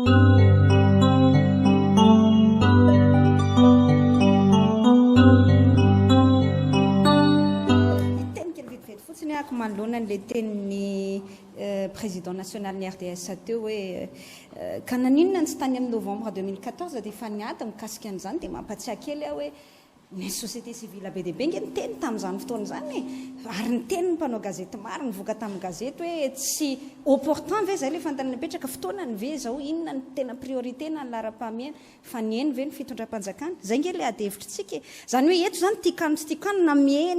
Hiteny kely vetivety fotsiny ahako manoloana an'ilay tenin'ny président national ny RDS teo hoe ka naninona no tsy tany amin'ny novembre 2014 dia efa niady mikasika an'izany dia mampatsiahy kely aho hoe Ny société civile be dia be nge niteny tamin'izany fotoana izany e! Ary niteny ny mpanao gazety maro nivoaka tamin'ny gazety hoe tsy opportun ve izay ilay fanontaniana mipetraka, fotoanany ve izao, inona no tena priorité na ny laharam-pahamehana, fa nihaino ve ny fitondram-panjakana? Izay nge ilay adihevitrintsika e! Izany hoe eto izany tiako ano tsy tiako ano na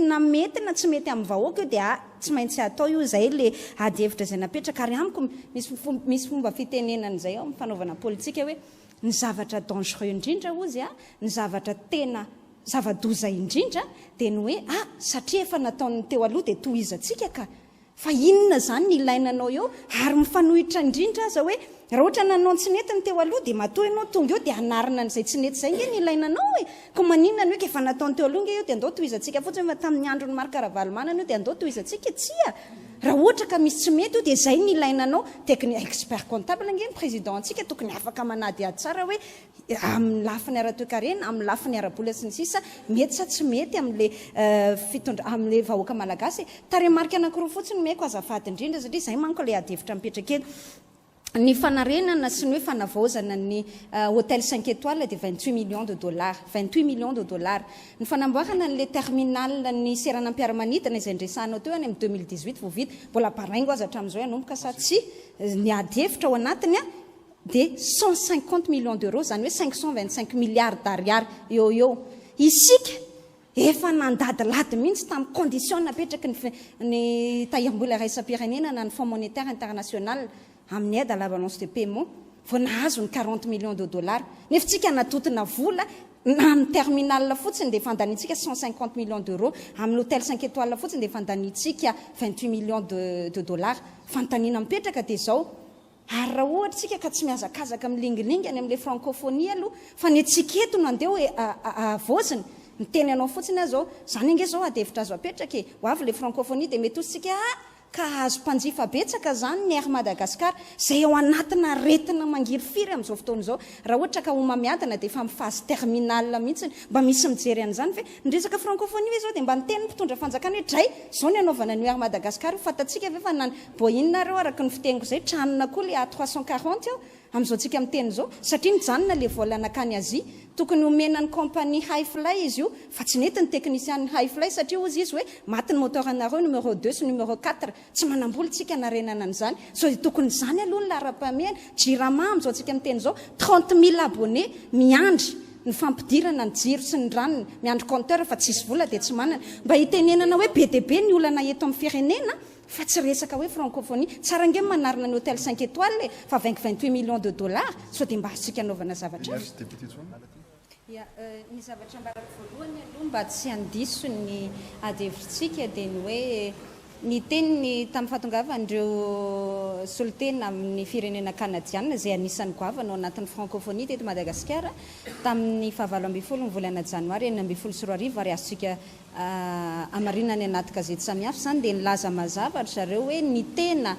na mety na tsy mety amin'ny vahoaka io dia tsy maintsy atao io, izay ilay adihevitra izay napetraka ary amiko misy misy fomba fitenenana izay ao amin'ny fanaovana politika hoe Ny zavatra dangereux indrindra hozy a, ny zavatra tena zava-doza indrindra dia ny hoe ah satria efa nataon'ny teo aloha dia tohizantsika ka! Fa inona izany ny ilaina anao eo? Ary mifanohitra indrindra aza hoe raha ohatra nanao ny tsy nety ny teo aloha dia matoa ianao tonga eo dia hanarina an'izay tsy nety izay nge ny ilaina anao e! Koa maninona ny hoe ka efa nataon'ny teo aloha nge io dia andao tohizantsika fotsiny fa tamin'ny andron'i Marc Ravalomanana io dia andao tohizantsika e! Tsia! Raha ohatra ka misy tsy mety io dia izay no ilaina anao, tekni expert comptable ange ny président antsika tokony afaka manadihady tsara hoe amin'ny lafiny ara-toekarena, amin'ny lafiny ara-bola sy ny sisa mety sa tsy mety amin'le fitondra amin'le vahoaka malagasy e. Tarehimarika anankiroa fotsiny omeko azafady indrindra satria izay manko ilay adihevitra mipetraka eto. Ny fanarenana sy ny hoe fanavaozana ny hôtel cinq étoiles dia 28 millions de dollars, 28 millions de dollars. Ny fanamboarana an'ilay terminal ny seranam-piaramanidina izay niresahanao teo any amin'ny 2018 vao vita, mbola baraingo aza hatramin'izao hanomboka sa tsia, ny ady hevitra ao anatiny dia 150 millions d'euros, izany hoe 525 milliards d'ariary eo ho eo. Isika Efa nandadilady mihitsy tamin'ny condition napetraky ny ny Tahirimbola Iraisam-pirenena na ny Fonds Monétaire International amin'ny aide à la balance de paiement vao nahazo ny 40 millions de dollars. Nefa tsika natotina vola na amin'ny terminal fotsiny dia efa andaniantsika 150 millions d'euros, amin'ny hôtel 5 étoiles fotsiny dia efa andaniantsika 28 millions de de dollars. Fanontaniana mipetraka dia izao, Ary raha ohatra isika ka tsy mihazakazaka milingilingy any amin'ilay francophonie aloha fa ny antsika eto no andeha hoe havaozina, miteny anao fotsiny aho izao, izany ange izao ady hevitra azo apetraka e, ho avy ilay francophonie dia mety ho isika ah! ka hahazo mpanjifa betsaka izany ny Air Madagascar izay ao anatina aretina mangirifiry amin'izao fotoana izao, raha ohatra ka homamiadana dia efa amin'ny phase terminale mihitsy, mba misy mijery an'izany ve? Ny resaka francophonie ve izao dia mba niteny ny mpitondra fanjakana hoe dray, izao ny hanaovana an'io Air Madagascar io, fantatsika ve fa na ny Boeing nareo araka ny fiteniko izay, tranona koa le A 340 io amin'izao tsika miteny izao, satria nijanona le vol nakany Asie, tokony homena ny compagnie Hi Fly izy io, fa tsy nety ny technician ny Hi Fly satria hozy izy hoe maty ny moteur nareo numéro deux sy numéro quatre, tsy manambola tsika hanarenana an'izany, sao dia tokony izany aloha ny laharam-pahamehana, Jirama amin'izao tsika miteny izao, 30 000 abonnés miandry ny fampidirana ny jiro sy ny ranony, miandry compteur fa tsisy vola dia tsy manana, mba hitenenana hoe be dia be ny olana eto amin'ny firenena, Fa tsy resaka hoe francophonie. Tsara ange ny manarina ny hotel cinq étoiles e, fa avec 28 millions de dollars, sao dia mba azontsika anaovana zavatra hafa. Ya, ny zavatra ambarako voalohany aloha mba tsy handiso ny ady hevitritsika dia ny hoe niteny tamin'ny fahatongavan'ireo solontena amin'ny firenena kanadiana izay anisan'ny goavana ao anatin'ny francophonie teto Madagasikara tamin'ny fahavalo ambin'ny folo ny volana janoary 2016 ary azontsika Hamarina any anaty gazety samihafa izany dia nilaza mazava ry zareo hoe ny tena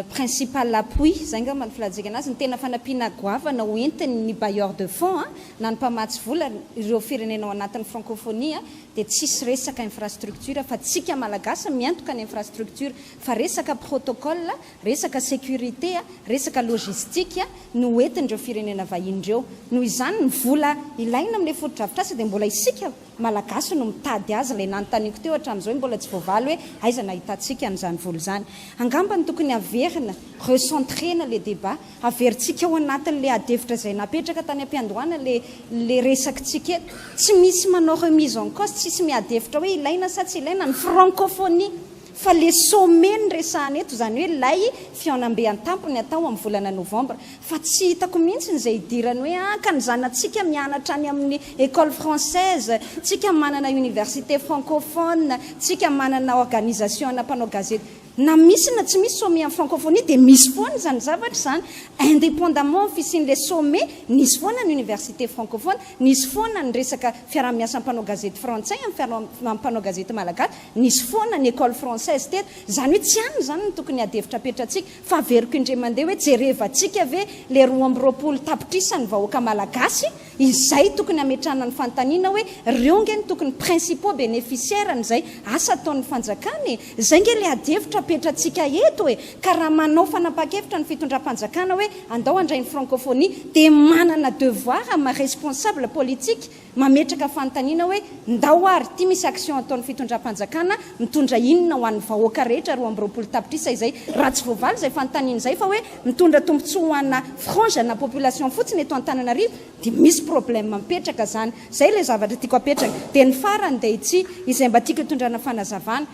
principal appui, izay angamba no filazantsika anazy, ny tena fanampiana goavana ho entin'ny bailleurs de fonds na ny mpamatsy vola ireo firenena ao anatin'ny francophonie dia tsisy resaka infrastructure fa tsika Malagasy miantoka ny infrastructure fa resaka protocole, resaka sécurité, resaka logistique no hoentin'ireo firenena vahiny ireo. Noho izany ny vola ilaina amin'ilay fotodrafitrasa dia mbola isika Malagasy no mitady azy, ilay nanontaniako teo hatramin'izao mbola tsy voavaly hoe aiza no ahitantsika an'izany vola izany. Angamba ny tokony haverina, recentrer-na le débat, averintsika ao anatin'ilay adihevitra izay napetraka tany am-piandohana ilay ilay resakitsika eto. Tsy misy manao remise en cause, tsisy miady hevitra hoe ilaina sa tsy ilaina ny francophonie. Fa le sommet no resahana eto, izany hoe ilay fihaonambe an-tampony atao amin'ny volana novambra. Fa tsy hitako mihitsy izay hidirany hoe ah ka ny zanatsika mianatra any amin'ny école française, tsika manana université francophone, tsika manana organisation ana mpanao gazety. Na misy na tsy misy sommet amin'ny francophonie dia misy foana izany zavatra izany. Indépendamment ny fisian'ilay sommet, nisy foana ny université francophone, nisy foana ny resaka fiaraha-miasa mpanao gazety frantsay amin'ny mpanao gazety malagasy, nisy foana ny école française teto. Izany hoe tsy any izany no tokony ady hevitra apetratsika fa averiko indray mandeha hoe jerevantsika ve ilay 22 tapitrisa ny vahoaka malagasy izay tokony hametrahana ny fanontaniana hoe ireo nge no tokony principaux bénéficiaires an'izay asa ataon'ny fanjakana e! Izay nge ilay ady hevitra apetratsika eto e! Ka raha manao fanapahan-kevitra ny fitondram-panjakana hoe andao handray ny francophonie dia manana devoir maha responsable politique Mametraka fanontaniana hoe ndao ary ity misy action ataon'ny fitondram-panjakana mitondra inona ho an'ny vahoaka rehetra 22 tapitrisa izay raha tsy voavaly izay fanontaniana izay fa hoe mitondra tombotsoa ho ana frange na population fotsiny eto Antananarivo dia misy problème mipetraka zany. Izay ilay zavatra tiako apetraka. Dia ny farany dia ity izay mba tiako hitondrana fanazavana.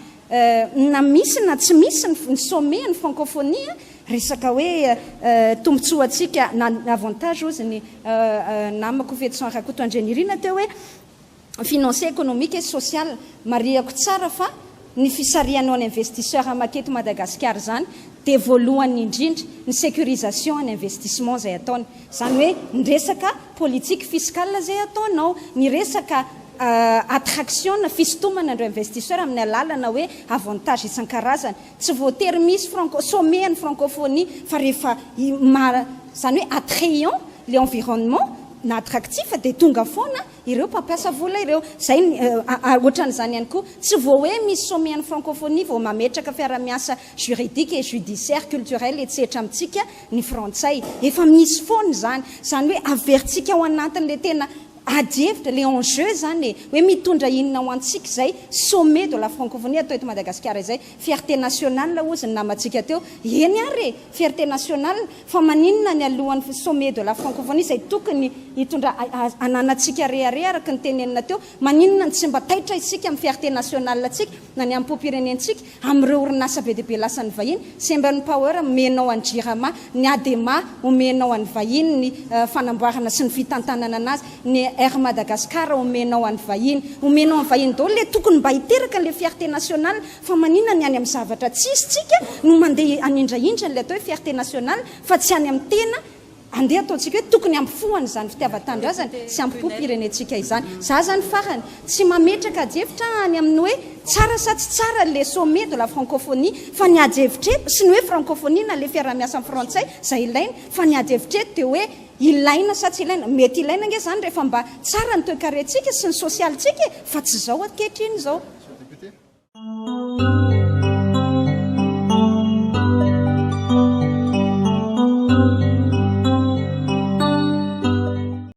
Na misy na tsy misy ny sommet ny francophonie resaka hoe tombotsoa antsika na avantage hozy ny namako Fetison Rakoto Andrianirina teo hoe financier, économique et social. Marihako tsara fa ny fisarihanao ny investisseur maketo Madagasikara izany dia voalohany indrindra ny sécurisation ny investissement izay ataony. Izany hoe ny resaka politique fiscale izay ataonao, ny resaka attraction na fisintomana ireo investisseur amin'ny alalana hoe avantage isan-karazany. Tsy voatery misy franco, sommet an'ny francophonie fa rehefa izany hoe attrayant le environnement na attractif dia tonga foana ireo mpampiasa vola ireo. Izay ny ohatran'izany ihany koa. Tsy vao hoe misy sommet an'ny francophonie vao mametraka fiaraha-miasa juridique et judiciaire, culturel etsetra amintsika ny frantsay. Efa misy foana izany. Izany hoe averintsika ao anatin'ilay tena ady hevitra, le enjeu izany e, hoe mitondra inona ho antsika izay sommet de la francophonie atao eto Madagasikara izay. Fierté nationale hozy ny namantsika teo. Eny ary e, fierté nationale, fa maninona ny alohan'ny sommet de la francophonie izay tokony hitondra hananantsika rehareha araka ny tenenina teo, maninona no tsy mba taitra isika amin'ny fierté nationale antsika na ny amim-pom-pirenentsika amin'ireo orinasa be dia be lasan'ny vahiny, Semban Power omenao an'i Jirama, ny Adema omenao an'ny vahiny ny fanamboarana sy ny fitantanana anazy, ny Air Madagascar omenao an'ny vahiny, omenao an'ny vahiny daholo le tokony mba hiteraka an'le fierté nationale fa maninona ny any amin'ny zavatra tsisy tsika no mandeha hanindrahindra an'le atao hoe fierté nationale fa tsy any amin'ny tena Andeha ataontsika hoe tokony hampifohana izany fitiavan-tanindrazana sy hampipoa-pirenentsika izany. Za zany farany, tsy mametraka adihevitra any amin'ny hoe tsara sa tsy tsara le sommet de la francophonie fa ny adihevitra eto, sy ny hoe francophonie na le fiaraha-miasa amin'ny frantsay izay ilaina, fa ny adihevitra eto dia hoe ilaina sa tsy ilaina. Mety ilaina ange izany rehefa mba tsara ny toekarentsika sy ny sosialintsika e, fa tsy izao ankehitriny izao.